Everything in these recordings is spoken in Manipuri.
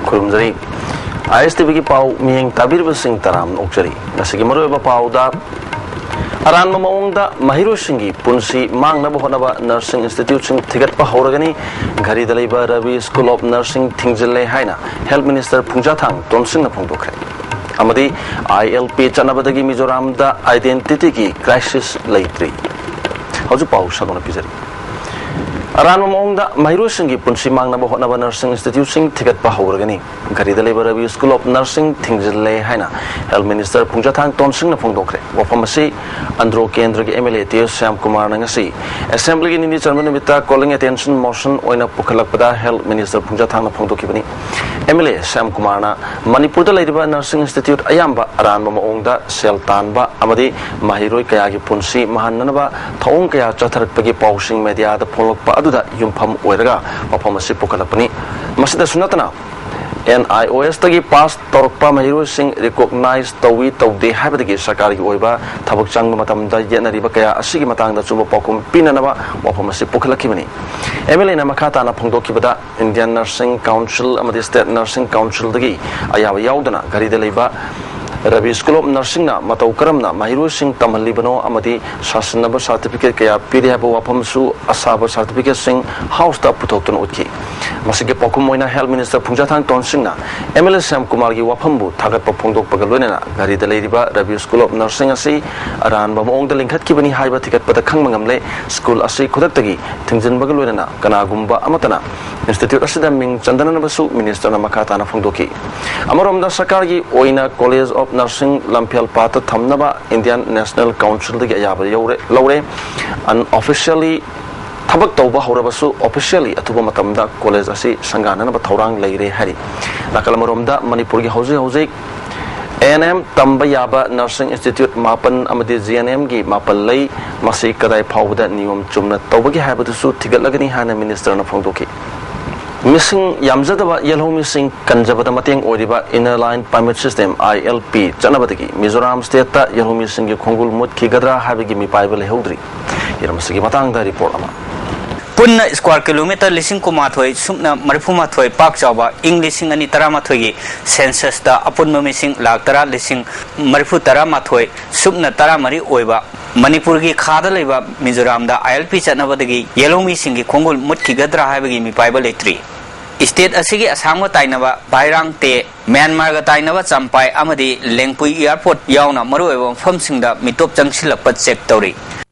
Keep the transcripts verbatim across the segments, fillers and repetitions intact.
ꯈꯨꯔꯨꯝꯖꯔꯤ꯫ ꯑꯥꯏ ꯑꯦꯁ ꯇꯤ ꯚꯤꯒꯤ ꯄꯥꯎ ꯃꯤꯠꯌꯦꯡ ꯇꯥꯕꯤꯔꯤꯕꯁꯤꯡ ꯇꯔꯥꯝꯅ ꯑꯣꯛꯆꯔꯤ꯫ ꯉꯁꯤꯒꯤ ꯃꯔꯨꯑꯣꯏꯕ ꯄꯥꯎꯗ, ꯑꯔꯥꯟꯕ ꯃꯑꯣꯡꯗ ꯃꯍꯩꯔꯣꯏꯁꯤꯡꯒꯤ ꯄꯨꯟꯁꯤ ꯃꯥꯡꯅꯕ ꯍꯣꯠꯅꯕ ꯅꯔꯁꯤꯡ ꯏꯟꯁꯇꯤꯇ꯭ꯌꯨꯠꯁꯤꯡ ꯊꯤꯒꯠꯄ ꯍꯧꯔꯒꯅꯤ꯫ ꯘꯔꯤꯗ ꯂꯩꯕ ꯔꯕꯤ ꯁ꯭ꯀꯨꯜ ꯑꯣꯐ ꯅꯔꯁꯤꯡ ꯊꯤꯡꯖꯤꯜꯂꯦ ꯍꯥꯏꯅ ꯍꯦꯜꯊ ꯃꯤꯅꯤꯁꯇꯔ ꯄꯨꯡꯖꯥꯊꯥꯡ ꯇꯣꯟꯁꯤꯡꯅ ꯐꯣꯡꯗꯣꯛꯈ꯭ꯔꯦ꯫ ꯑꯃꯗꯤ ꯑꯥꯏ ꯑꯦꯜ ꯄꯤ ꯆꯠꯅꯕꯗꯒꯤ ꯃꯤꯖꯣꯔꯥꯝꯗ ꯑꯥꯏꯗꯦꯟꯇꯤꯇꯤꯒꯤ ꯀ꯭ꯔꯥꯏꯁꯤꯁ ꯂꯩꯇ꯭ꯔꯤ꯫ ꯍꯧꯖꯤꯛ ꯄꯥꯎ ꯁꯟꯗꯣꯛꯅ ꯄꯤꯖꯔꯤ꯫ ꯑꯔꯥꯟꯕ ꯃꯑꯣꯡꯗ ꯃꯍꯩꯔꯣꯏꯁꯤꯡꯒꯤ ꯄꯨꯟꯁꯤ ꯃꯥꯡꯅꯕ ꯍꯣꯠꯅꯕ ꯅꯔꯁꯤꯡ ꯏꯟꯁꯇꯤꯇ꯭ꯌꯨꯠꯁꯤꯡ ꯊꯤꯒꯠꯄ ꯍꯧꯔꯒꯅꯤ꯫ ꯘꯔꯤꯗ ꯂꯩꯕ ꯔꯕꯤ ꯁ꯭ꯀꯨꯜ ꯑꯣꯐ ꯅꯔꯁꯤꯡ ꯊꯤꯡꯖꯤꯜꯂꯦ ꯍꯥꯏꯅ ꯍꯦꯜꯊ ꯃꯤꯅꯤꯁꯇꯔ ꯄꯨꯡꯖꯥꯊꯥꯡ ꯇꯣꯟꯁꯤꯡꯅ ꯐꯣꯡꯗꯣꯛꯈ꯭ꯔꯦ꯫ ꯋꯥꯐꯝ ꯑꯁꯤ ꯑꯟꯗ꯭ꯔꯣ ꯀꯦꯟꯗ꯭ꯔꯒꯤ M L A T S ꯁ꯭ꯌꯥꯝꯀꯨꯃꯥꯔꯅ ꯉꯁꯤ ꯑꯦꯁꯦꯝꯕ꯭ꯂꯤꯒꯤ ꯅꯤꯅꯤ ꯆꯟꯕ ꯅꯨꯃꯤꯠꯇ ꯀꯣꯂꯤꯡ ꯑꯦꯇꯦꯟꯁꯟ ꯃꯣꯁꯟ ꯑꯣꯏꯅ ꯄꯨꯈꯠꯂꯛꯄꯗ ꯍꯦꯜꯊ ꯃꯤꯅꯤꯁꯇꯔ ꯄꯨꯡꯖꯥꯊꯥꯡꯅ ꯐꯣꯡꯗꯣꯛꯈꯤꯕꯅꯤ꯫ ꯑꯦꯝ ꯑꯦꯜ ꯑꯦ ꯁ꯭ꯌꯥꯝꯀꯨꯃꯥꯔꯅ ꯃꯅꯤꯄꯨꯔꯗ ꯂꯩꯔꯤꯕ ꯅꯔꯁꯤꯡ ꯏꯟꯁꯇꯤꯇ꯭ꯌꯨꯠ ꯑꯌꯥꯝꯕ ꯑꯔꯥꯟꯕ ꯃꯑꯣꯡꯗ ꯁꯦꯜ ꯇꯥꯟꯕ ꯑꯃꯗꯤ ꯃꯍꯩꯔꯣꯏ ꯀꯌꯥꯒꯤ ꯄꯨꯟꯁꯤ ꯃꯥꯡꯍꯟꯅꯅꯕ ꯊꯧꯑꯣꯡ ꯀꯌꯥ ꯆꯠꯊꯔꯛꯄꯒꯤ ꯄꯥꯎꯁꯤꯡ ꯃꯦꯗꯤꯌꯥꯗ ꯐꯣꯡꯂꯛꯄ ꯑꯗꯨꯗ ꯌꯨꯝꯐꯝ ꯑꯣꯏꯔꯒ ꯋꯥꯐꯝ ꯑꯁꯤ ꯄꯨꯈꯠꯂꯛꯄꯅꯤ꯫ ꯃꯁꯤꯗꯁꯨ ꯅꯠꯇꯅ, ꯑꯦꯟ ꯑꯥꯏ ꯑꯣ ꯑꯦꯁꯇꯒꯤ ꯄꯥꯁ ꯇꯧꯔꯛꯄ ꯃꯍꯩꯔꯣꯏꯁꯤꯡ ꯔꯤꯀꯣꯛꯅꯥꯏꯖ ꯇꯧꯏ ꯇꯧꯗꯦ ꯍꯥꯏꯕꯗꯒꯤ ꯁꯔꯀꯥꯔꯒꯤ ꯑꯣꯏꯕ ꯊꯕꯛ ꯆꯪꯕ ꯃꯇꯝꯗ ꯌꯦꯠꯅꯔꯤꯕ ꯀꯌꯥ ꯑꯁꯤꯒꯤ ꯃꯇꯥꯡꯗ ꯑꯆꯨꯝꯕ ꯄꯥꯎꯈꯨꯝ ꯄꯤꯅꯅꯕ ꯋꯥꯐꯝ ꯑꯁꯤ ꯄꯨꯈꯠꯂꯛꯈꯤꯕꯅꯤ꯫ ꯑꯦꯝ ꯑꯦꯜ ꯑꯦꯅ ꯃꯈꯥ ꯇꯥꯅ ꯐꯣꯡꯗꯣꯛꯈꯤꯕꯗ, ꯏꯟꯗꯤꯌꯟ ꯅꯔꯁꯤꯡ ꯀꯥꯎꯟꯁꯤꯜ ꯑꯃꯗꯤ ꯁ꯭ꯇꯦꯠ ꯅꯔꯁꯤꯡ ꯀꯥꯎꯟꯁꯤꯜꯗꯒꯤ ꯑꯌꯥꯕ ꯌꯥꯎꯗꯅ ꯘꯔꯤꯗ ꯂꯩꯕ ꯔꯕꯤ ꯁ꯭ꯀꯨꯜ ꯑꯣꯐ ꯅꯔꯁꯤꯡꯅ ꯃꯇꯧ ꯀꯔꯝꯅ ꯃꯍꯩꯔꯣꯏꯁꯤꯡ ꯇꯝꯍꯜꯂꯤꯕꯅꯣ ꯑꯃꯗꯤ ꯁꯥꯁꯤꯟꯅꯕ ꯁꯥꯔꯇꯤꯐꯤꯀꯦꯠ ꯀꯌꯥ ꯄꯤꯔꯤ ꯍꯥꯏꯕ ꯋꯥꯐꯝꯁꯨ ꯑꯁꯥꯕ ꯁꯥꯔꯇꯤꯐꯤꯀꯦꯠꯁꯤꯡ ꯍꯥꯎꯁꯇ ꯄꯨꯊꯣꯛꯇꯨꯅ ꯎꯠꯈꯤ꯫ ꯃꯁꯤꯒꯤ ꯄꯥꯎꯈꯨꯝ ꯑꯣꯏꯅ ꯍꯦꯜꯊ ꯃꯤꯅꯤꯁꯇꯔ ꯄꯨꯡꯖꯥꯊꯥꯡ ꯇꯣꯟꯁꯤꯡꯅ ꯑꯦꯝ ꯑꯦꯜ ꯑꯦ ꯁ꯭ꯌꯥꯝ ꯀꯨꯃꯥꯔꯒꯤ ꯋꯥꯐꯝꯕꯨ ꯊꯥꯒꯠꯄ ꯐꯣꯡꯗꯣꯛꯄꯒ ꯂꯣꯏꯅꯅ ꯘꯔꯤꯗ ꯂꯩꯔꯤꯕ ꯔꯕꯤ ꯁ꯭ꯀꯨꯜ ꯑꯣꯐ ꯅꯔꯁꯤꯡ ꯑꯁꯤ ꯑꯔꯥꯟꯕ ꯃꯑꯣꯡꯗ ꯂꯤꯡꯈꯠꯈꯤꯕꯅꯤ ꯍꯥꯏꯕ ꯊꯤꯒꯠꯄꯗ ꯈꯪꯕ ꯉꯝꯂꯦ꯫ ꯁ꯭ꯀꯨꯜ ꯑꯁꯤ ꯈꯨꯗꯛꯇꯒꯤ ꯊꯤꯡꯖꯤꯟꯕꯒ ꯂꯣꯏꯅꯅ ꯀꯅꯥꯒꯨꯝꯕ ꯑꯃꯠꯇꯅ ꯏꯟꯁꯇꯤꯇ꯭ꯌꯨꯠ ꯑꯁꯤꯗ ꯃꯤꯡ ꯆꯟꯗꯅꯕꯁꯨ ꯃꯤꯅꯤꯁꯇꯔꯅ ꯃꯈꯥ ꯇꯥꯅ ꯐꯣꯡꯗꯣꯛꯈꯤ꯫ ꯑꯃꯔꯣꯝꯗ, ꯁꯔꯀꯥꯔꯒꯤ ꯑꯣꯏꯅ ꯀꯣꯂꯦꯖ ꯑꯣꯐ ꯅꯔꯁꯤꯡ ꯂꯝꯐꯦꯜꯄꯥꯠꯇ ꯊꯝꯅꯕ ꯏꯟꯗꯤꯌꯟ ꯅꯦꯁꯅꯦꯜ ꯀꯥꯎꯟꯁꯤꯜꯗꯒꯤ ꯑꯌꯥꯕ ꯌꯧꯔꯦ, ꯂꯧꯔꯦ꯫ ꯑꯟꯑꯣꯐꯤꯁꯤꯌꯦꯜꯂꯤ ꯊꯕꯛ ꯇꯧꯕ ꯍꯧꯔꯕꯁꯨ, ꯑꯣꯐꯤꯁꯤꯌꯦꯜꯂꯤ ꯑꯊꯨꯕ ꯃꯇꯝꯗ ꯀꯣꯂꯦꯖ ꯑꯁꯤ ꯁꯪꯒꯥꯅꯅꯕ ꯊꯧꯔꯥꯡ ꯂꯩꯔꯦ ꯍꯥꯏꯔꯤ꯫ ꯅꯥꯀꯜ ꯑꯃꯔꯣꯝꯗ, ꯃꯅꯤꯄꯨꯔꯒꯤ ꯍꯧꯖꯤꯛ ꯍꯧꯖꯤꯛ ꯑꯦ ꯑꯦꯟ ꯑꯦꯝ ꯇꯝꯕ ꯌꯥꯕ ꯅꯔꯁꯤꯡ ꯏꯟꯁꯇꯤꯇ꯭ꯌꯨꯠ ꯃꯥꯄꯟ ꯑꯃꯗꯤ ꯖꯤ ꯑꯦꯟ ꯑꯦꯝꯒꯤ ꯃꯥꯄꯟ ꯂꯩ꯫ ꯃꯁꯤ ꯀꯗꯥꯏ ꯐꯥꯎꯕꯗ ꯅꯤꯌꯣꯝ ꯆꯨꯝꯅ ꯇꯧꯕꯒꯦ ꯍꯥꯏꯕꯗꯨꯁꯨ ꯊꯤꯒꯠꯂꯒꯅꯤ ꯍꯥꯏꯅ ꯃꯤꯅꯤꯁꯇꯔꯅ ꯐꯣꯡꯗꯣꯛꯈꯤ꯫ ꯃꯤꯁꯤꯡ ꯌꯥꯝꯖꯗꯕ ꯌꯦꯜꯍꯧꯃꯤꯁꯤꯡ ꯀꯟꯖꯕꯗ ꯃꯇꯦꯡ ꯑꯣꯏꯔꯤꯕ Inner Line Permit System, I L P, ꯆꯠꯅꯕꯗꯒꯤ Mizoram ꯁ꯭ꯇꯦꯠꯇ ꯌꯦꯜꯍꯧꯃꯤꯁꯤꯡꯒꯤ ꯈꯣꯡꯒꯨꯜ ꯃꯨꯠꯈꯤꯒꯗ꯭ꯔꯥ ꯍꯥꯏꯕꯒꯤ ꯃꯤꯄꯥꯏꯕ ꯂꯩꯍꯧꯗ꯭ꯔꯤ꯫ ꯍꯤꯔꯝ ꯑꯁꯤꯒꯤ ꯃꯇꯥꯡꯗ ꯔꯤꯄꯣꯔꯠ ꯑꯃ꯫ ꯄꯨꯟꯅ ꯁ꯭ꯀ꯭ꯋꯥꯔ ꯀꯤꯂꯣꯃꯤꯇꯔ ꯂꯤꯁꯤꯡ ꯀꯨꯟꯃꯥꯊꯣꯏ ꯁꯨꯞꯅ ꯃꯔꯤꯐꯨ ꯃꯥꯊꯣꯏ ꯄꯥꯛ ꯆꯥꯎꯕ, ꯏꯪ ꯂꯤꯁꯤꯡ ꯑꯅꯤ ꯇꯔꯥꯃꯥꯊꯣꯏꯒꯤ ꯁꯦꯟꯁꯁꯇ ꯑꯄꯨꯟꯕ ꯃꯤꯁꯤꯡ ꯂꯥꯈ ꯇꯔꯥ ꯂꯤꯁꯤꯡ ꯃꯔꯤꯐꯨ ꯇꯔꯥꯃꯥꯊꯣꯏ ꯁꯨꯞꯅ ꯇꯔꯥꯃꯔꯤ ꯑꯣꯏꯕ ꯃꯅꯤꯄꯨꯔꯒꯤ ꯈꯥꯗ ꯂꯩꯕ ꯃꯤꯖꯣꯔꯥꯝꯗ ꯑꯥꯏ ꯑꯦꯜ ꯄꯤ ꯆꯠꯅꯕꯗꯒꯤ ꯌꯦꯜꯍꯧꯃꯤꯁꯤꯡꯒꯤ ꯈꯣꯡꯒꯨꯜ ꯃꯨꯠꯈꯤꯒꯗ꯭ꯔꯥ ꯍꯥꯏꯕꯒꯤ ꯃꯤꯄꯥꯏꯕ ꯂꯩꯇ꯭ꯔꯤ꯫ ꯁ꯭ꯇꯦꯠ ꯑꯁꯤꯒꯤ ꯑꯁꯥꯡꯕ ꯇꯥꯏꯅꯕ ꯚꯥꯏꯔꯥꯡ ꯇꯦ, ꯃ꯭ꯌꯥꯟꯃꯥꯔꯒ ꯇꯥꯏꯅꯕ ꯆꯝꯄꯥꯏ ꯑꯃꯗꯤ ꯂꯦꯡꯄꯨꯏ ꯑꯦꯌꯔꯄꯣꯔꯠ ꯌꯥꯎꯅ ꯃꯔꯨꯑꯣꯏꯕ ꯃꯐꯝꯁꯤꯡꯗ ꯃꯤꯇꯣꯞ ꯆꯪꯁꯤꯜꯂꯛꯄ ꯆꯦꯛ ꯇꯧꯔꯤ꯫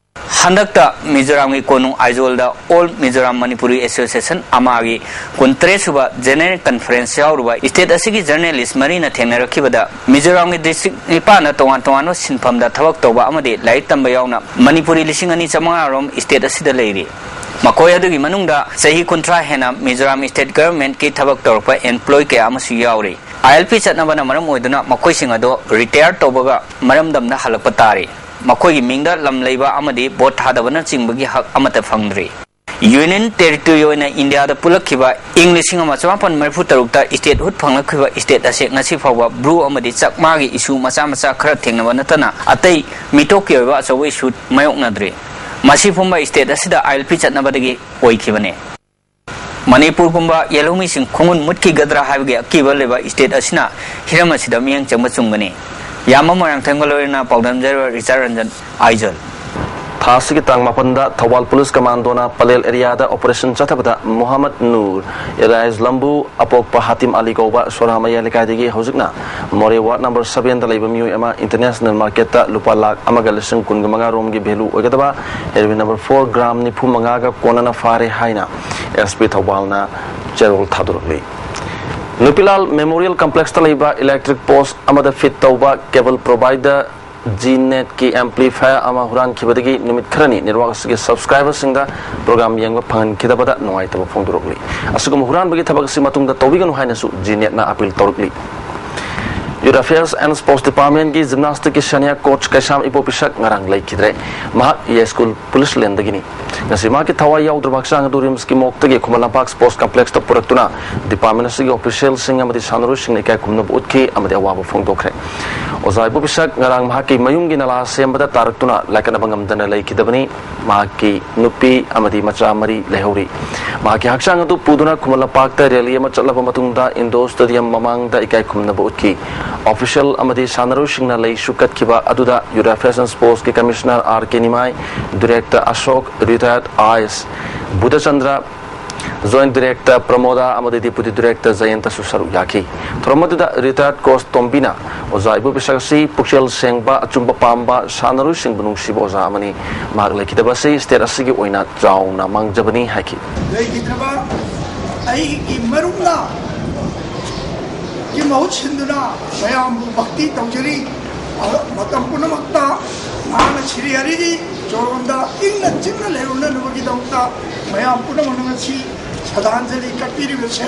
ꯍꯟꯗꯛꯇ ꯃꯤꯖꯣꯔꯥꯝꯒꯤ ꯀꯣꯅꯨꯡ ꯑꯥꯏꯖꯣꯜꯗ ꯑꯣꯜ ꯃꯤꯖꯣꯔꯥꯝ ꯃꯅꯤꯄꯨꯔꯤ ꯑꯦꯁꯣꯁꯤꯌꯦꯁꯟ, ꯑꯃꯥꯒꯤ ꯀꯨꯟꯇꯔꯦꯠ ꯁꯨꯕ ꯖꯦꯅꯔꯦꯜ ꯀꯟꯐꯔꯦꯟꯁ ꯌꯥꯎꯔꯨꯕ ꯁ꯭ꯇꯦꯠ ꯑꯁꯤꯒꯤ ꯖꯔꯅꯦꯂꯤꯁ ꯃꯔꯤꯅ ꯊꯦꯡꯅꯔꯛꯈꯤꯕꯗ, ꯃꯤꯖꯣꯔꯥꯝꯒꯤ ꯗꯤꯁꯇ꯭ꯔꯤꯛ ꯅꯤꯄꯥꯟꯗ ꯇꯣꯉꯥꯟ ꯇꯣꯉꯥꯟꯕ ꯁꯤꯟꯐꯝꯗ ꯊꯕꯛ ꯇꯧꯕ ꯑꯃꯗꯤ ꯂꯥꯏꯔꯤꯛ ꯇꯝꯕ ꯌꯥꯎꯅ ꯃꯅꯤꯄꯨꯔꯤ ꯂꯤꯁꯤꯡ ꯑꯅꯤ ꯆꯥꯃꯉꯥ ꯔꯣꯝ ꯁ꯭ꯇꯦꯠ ꯑꯁꯤꯗ ꯂꯩꯔꯤ꯫ ꯃꯈꯣꯏ ꯑꯗꯨꯒꯤ ꯃꯅꯨꯡꯗ ꯆꯍꯤ ꯀꯨꯟꯊ꯭ꯔꯥ ꯍꯦꯟꯅ ꯃꯤꯖꯣꯔꯥꯝ ꯁ꯭ꯇꯦꯠ ꯒꯚꯔꯟꯃꯦꯟꯠꯀꯤ ꯊꯕꯛ ꯇꯧꯔꯛꯄ ꯑꯦꯝꯄ꯭ꯂꯣꯌꯤ ꯀꯌꯥ ꯑꯃꯁꯨ ꯌꯥꯎꯔꯤ꯫ ꯑꯥꯏ ꯑꯦꯜ ꯄꯤ ꯆꯠꯅꯕꯅ ꯃꯔꯝ ꯑꯣꯏꯗꯨꯅ ꯃꯈꯣꯏꯁꯤꯡ ꯑꯗꯨ ꯔꯤꯇꯥꯌꯔ ꯇꯧꯕꯒ ꯃꯔꯝꯗꯝꯗ ꯍꯜꯂꯛꯄ ꯇꯥꯔꯤ꯫ ꯃꯈꯣꯏꯒꯤ ꯃꯤꯡꯗ ꯂꯝ ꯂꯩꯕ ꯑꯃꯗꯤ ꯚꯣꯠ ꯊꯥꯗꯕꯅꯆꯤꯡꯕꯒꯤ ꯍꯛ ꯑꯃꯠꯇ ꯐꯪꯗ꯭ꯔꯤ꯫ ꯌꯨꯅꯤꯌꯟ ꯇꯦꯔꯤꯇꯣꯔꯤ ꯑꯣꯏꯅ ꯏꯟꯗꯤꯌꯥꯗ ꯄꯨꯜꯂꯛꯈꯤꯕ ꯏꯪ ꯂꯤꯁꯤꯡ ꯑꯃ ꯆꯃꯥꯄꯟ ꯃꯔꯤꯐꯨ ꯇꯔꯨꯛꯇ ꯁ꯭ꯇꯦꯠꯍꯨꯗ ꯐꯪꯂꯛꯈꯤꯕ ꯁ꯭ꯇꯦꯠ ꯑꯁꯤ ꯉꯁꯤ ꯐꯥꯎꯕ ꯕ꯭ꯔꯨ ꯑꯃꯗꯤ ꯆꯛꯃꯥꯒꯤ ꯏꯁꯨ ꯃꯆꯥ ꯃꯆꯥ ꯈꯔ ꯊꯦꯡꯅꯕ ꯅꯠꯇꯅ ꯑꯇꯩ ꯃꯤꯇꯣꯞꯀꯤ ꯑꯣꯏꯕ ꯑꯆꯧꯕ ꯏꯁꯨ ꯃꯥꯌꯣꯛꯅꯗ꯭ꯔꯤ꯫ ꯃꯁꯤ ꯄꯨꯝꯕ ꯁ꯭ꯇꯦꯠ ꯑꯁꯤꯗ ꯑꯥꯏ ꯑꯦꯜ ꯄꯤ ꯆꯠꯅꯕꯗꯒꯤ ꯑꯣꯏꯈꯤꯕꯅꯤ꯫ ꯃꯅꯤꯄꯨꯔꯒꯨꯝꯕ ꯌꯦꯜꯍꯧꯃꯤꯁꯤꯡ ꯈꯣꯡꯒꯨꯟ ꯃꯨꯠꯈꯤꯒꯗ꯭ꯔꯥ ꯍꯥꯏꯕꯒꯤ ꯑꯀꯤꯕ ꯂꯩꯕ ꯁ꯭ꯇꯦꯠ ꯑꯁꯤꯅ ꯍꯤꯔꯝ ꯑꯁꯤꯗ ꯃꯤꯠꯌꯦꯡ ꯆꯪꯕ ꯆꯨꯝꯒꯅꯤ꯫ ꯌꯥꯝꯕ ꯃꯣꯏꯔꯥꯡꯊꯦꯝꯒ ꯂꯣꯏꯅꯅ ꯄꯥꯎꯗꯝꯖꯔꯤꯕ ꯔꯤꯆꯥꯔꯗ ꯔꯟꯖꯟ, ꯑꯥꯏꯖꯣꯜ꯫ ꯊꯥ ꯑꯁꯤꯒꯤ ꯇꯥꯡ ꯃꯥꯄꯟꯗ ꯊꯧꯕꯥꯜ ꯄꯨꯂꯤꯁ ꯀꯃꯥꯟꯗꯣꯅ ꯄꯂꯦꯜ ꯑꯦꯔꯤꯌꯥꯗ ꯑꯣꯄꯔꯦꯁꯟ ꯆꯠꯊꯕꯗ ꯃꯨꯍꯝꯃꯗ ꯅꯨꯔ, ꯑꯦꯂꯥꯏꯁ ꯂꯝꯕꯨ, ꯑꯄꯣꯛꯄ ꯍꯥꯇꯤꯝ ꯑꯂꯤ ꯀꯧꯕ ꯁꯣꯔꯥꯃꯌꯥ ꯂꯩꯀꯥꯏꯗꯒꯤ ꯍꯧꯖꯤꯛꯅ ꯃꯣꯔꯦ ꯋꯥꯔꯗ ꯅꯝꯕꯔ ꯁꯚꯦꯟꯗ ꯂꯩꯕ ꯃꯤꯑꯣꯏ ꯑꯃ ꯏꯟꯇꯔꯅꯦꯁꯅꯦꯜ ꯃꯥꯔꯀꯦꯠꯇ ꯂꯨꯄꯥ ꯂꯥꯈ ꯑꯃꯒ ꯂꯤꯁꯤꯡ ꯀꯨꯟꯒ ꯃꯉꯥ ꯔꯣꯝꯒꯤ ꯚꯦꯂꯨ ꯑꯣꯏꯒꯗꯕ ꯍꯦꯔꯣꯏꯟ ꯅꯝꯕꯔ ꯐꯣꯔ ꯒ꯭ꯔꯥꯝ ꯅꯤꯐꯨ ꯃꯉꯥꯒ ꯀꯣꯟꯅꯅ ꯐꯥꯔꯦ ꯍꯥꯏꯅ ꯑꯦꯁ ꯄꯤ ꯊꯧꯕꯥꯜꯅ ꯆꯦꯔꯣꯜ ꯊꯥꯗꯣꯔꯛꯂꯤ꯫ ꯅꯨꯄꯤꯂꯥꯜ ꯃꯦꯃꯣꯔꯤꯌꯦꯜ ꯀꯝꯄ꯭ꯂꯦꯛꯁꯇ ꯂꯩꯕ ꯏꯂꯦꯛꯇ꯭ꯔꯤꯛ ꯄꯣꯁ ꯑꯃꯗ ꯐꯤꯠ ꯇꯧꯕ ꯀꯦꯕꯜ ꯄ꯭ꯔꯣꯚꯥꯏꯗꯔ ꯖꯤ ꯅꯦꯠꯀꯤ ꯑꯦꯝꯄ꯭ꯂꯤꯐꯥꯌꯔ ꯑꯃ ꯍꯨꯔꯥꯟꯈꯤꯕꯗꯒꯤ ꯅꯨꯃꯤꯠ ꯈꯔꯅꯤ ꯅꯦꯠꯋꯥꯔꯛ ꯑꯁꯤꯒꯤ ꯁꯕꯁꯀ꯭ꯔꯥꯏꯕꯔꯁꯤꯡꯗ ꯄ꯭ꯔꯣꯒ꯭ꯔꯥꯝ ꯌꯦꯡꯕ ꯐꯪꯍꯟꯈꯤꯗꯕꯗ ꯅꯨꯡꯉꯥꯏꯇꯕ ꯐꯣꯡꯗꯣꯔꯛꯂꯤ꯫ ꯑꯁꯤꯒꯨꯝꯕ ꯍꯨꯔꯥꯟꯕꯒꯤ ꯊꯕꯛ ꯑꯁꯤ ꯃꯇꯨꯡꯗ ꯇꯧꯕꯤꯒꯅꯨ ꯍꯥꯏꯅꯁꯨ ꯖꯤ ꯅꯦꯠꯅ ꯑꯄꯤꯜ ꯇꯧꯔꯛꯂꯤ꯫ Youth Affairs and Sports Departmentꯀꯤ gymnasticꯀꯤ senior coach ꯀꯩꯁꯥꯝ ꯏꯕꯣꯕꯤꯁꯛ ꯉꯔꯥꯡ ꯂꯩꯈꯤꯗ꯭ꯔꯦ꯫ ꯃꯍꯥꯛ ꯌꯥꯏꯁ꯭ꯀꯨꯜ ꯄꯨꯂꯤꯁ ꯂꯦꯟꯗꯒꯤꯅꯤ꯫ ꯉꯁꯤ ꯃꯍꯥꯛꯀꯤ ꯊꯋꯥꯏ ꯌꯥꯎꯗ꯭ꯔꯕ ꯍꯛꯆꯥꯡ ꯑꯗꯨ RIMSꯀꯤ morgueꯇꯒꯤ ꯈꯨꯃꯟ ꯂꯝꯄꯥꯛ sports complexꯇ ꯄꯨꯔꯛꯇꯨꯅ department ꯑꯁꯤꯒꯤ officialꯁꯤꯡ ꯑꯃꯗꯤ ꯁꯥꯟꯅꯔꯣꯏꯁꯤꯡꯅ ꯏꯀꯥꯏ ꯈꯨꯝꯅꯕ ꯎꯠꯈꯤ ꯑꯃꯗꯤ ꯑꯋꯥꯕ ꯐꯣꯡꯗꯣꯛꯈ꯭ꯔꯦ꯫ ꯑꯣꯖꯥ ꯏꯕꯣꯕꯤꯁꯛ ꯉꯔꯥꯡ ꯃꯍꯥꯛꯀꯤ ꯃꯌꯨꯝꯒꯤ ꯅꯂꯥ ꯁꯦꯝꯕꯗ ꯇꯥꯔꯛꯇꯨꯅ ꯂꯥꯏꯀꯠꯅꯕ ꯉꯝꯗꯅ ꯂꯩꯈꯤꯗꯕꯅꯤ꯫ ꯃꯍꯥꯛꯀꯤ ꯅꯨꯄꯤ ꯑꯃꯗꯤ ꯃꯆꯥ ꯃꯔꯤ ꯂꯩꯍꯧꯔꯤ꯫ ꯃꯍꯥꯛꯀꯤ ꯍꯛꯆꯥꯡ ꯑꯗꯨ ꯄꯨꯗꯨꯅ ꯈꯨꯃꯟ ꯂꯝꯄꯥꯛꯇ rally ꯑꯃ ꯆꯠꯂꯕ ꯃꯇꯨꯡꯗ indoor stadium ꯃꯃꯥꯡꯗ ꯏꯀꯥꯏ ꯈꯨꯝꯅꯕ ꯎꯠꯈꯤ꯫ Official ꯑꯃꯗꯤ ꯁꯥꯟꯅꯔꯣꯏꯁꯤꯡꯅ ꯂꯩꯁꯨ ꯀꯠꯈꯤꯕ ꯑꯗꯨꯗ Youth Affairs and Sportsꯀꯤ Commissioner R K Nimai, Director Ashok, retired I S Budhachandra, Joint Director ꯄ꯭ꯔꯃꯣꯗꯥ ꯑꯃꯗꯤ Deputy Director ꯖꯌꯟꯇꯁꯨ ꯁꯔꯨꯛ ꯌꯥꯈꯤ꯫ ꯊꯧꯔꯝ ꯑꯗꯨꯗ retired coach ꯇꯣꯝꯕꯤꯅ ꯑꯣꯖꯥ ꯏꯕꯣꯕꯤꯁꯛ ꯑꯁꯤ ꯄꯨꯛꯆꯦꯜ ꯁꯦꯡꯕ, ꯑꯆꯨꯝꯕ ꯄꯥꯝꯕ, ꯁꯥꯟꯅꯔꯣꯏꯁꯤꯡꯕꯨ ꯅꯨꯡꯁꯤꯕ ꯑꯣꯖꯥ ꯑꯃꯅꯤ꯫ ꯃꯍꯥꯛ ꯂꯩꯈꯤꯗꯕ ꯑꯁꯤ state ꯑꯁꯤꯒꯤ ꯑꯣꯏꯅ ꯆꯥꯎꯅ ꯃꯥꯡꯖꯕꯅꯤ ꯍꯥꯏꯈꯤ꯫ ꯂꯩꯈꯤꯗ꯭ꯔꯕ ꯑꯩꯒꯤ ꯃꯔꯨꯞꯅ ꯒꯤ ꯃꯍꯨꯠ ꯁꯤꯟꯗꯨꯅ ꯃꯌꯥꯝꯕꯨ ꯚꯛꯇꯤ ꯇꯧꯖꯔꯤ꯫ ꯃꯇꯝ ꯄꯨꯝꯅꯃꯛꯇ ꯃꯍꯥꯛꯅ ꯁꯤꯔꯤ ꯍꯔꯤꯒꯤ ꯆꯣꯔꯣꯟꯗ ꯏꯪꯅ ꯆꯤꯛꯅ ꯂꯩꯔꯨꯅꯅꯕꯒꯤꯗꯃꯛꯇ ꯃꯌꯥꯝ ꯄꯨꯝꯅꯃꯛꯅ ꯉꯁꯤ ꯁ꯭ꯔꯗꯥꯟꯖꯂꯤ ꯀꯠꯄꯤꯔꯤꯕꯁꯦ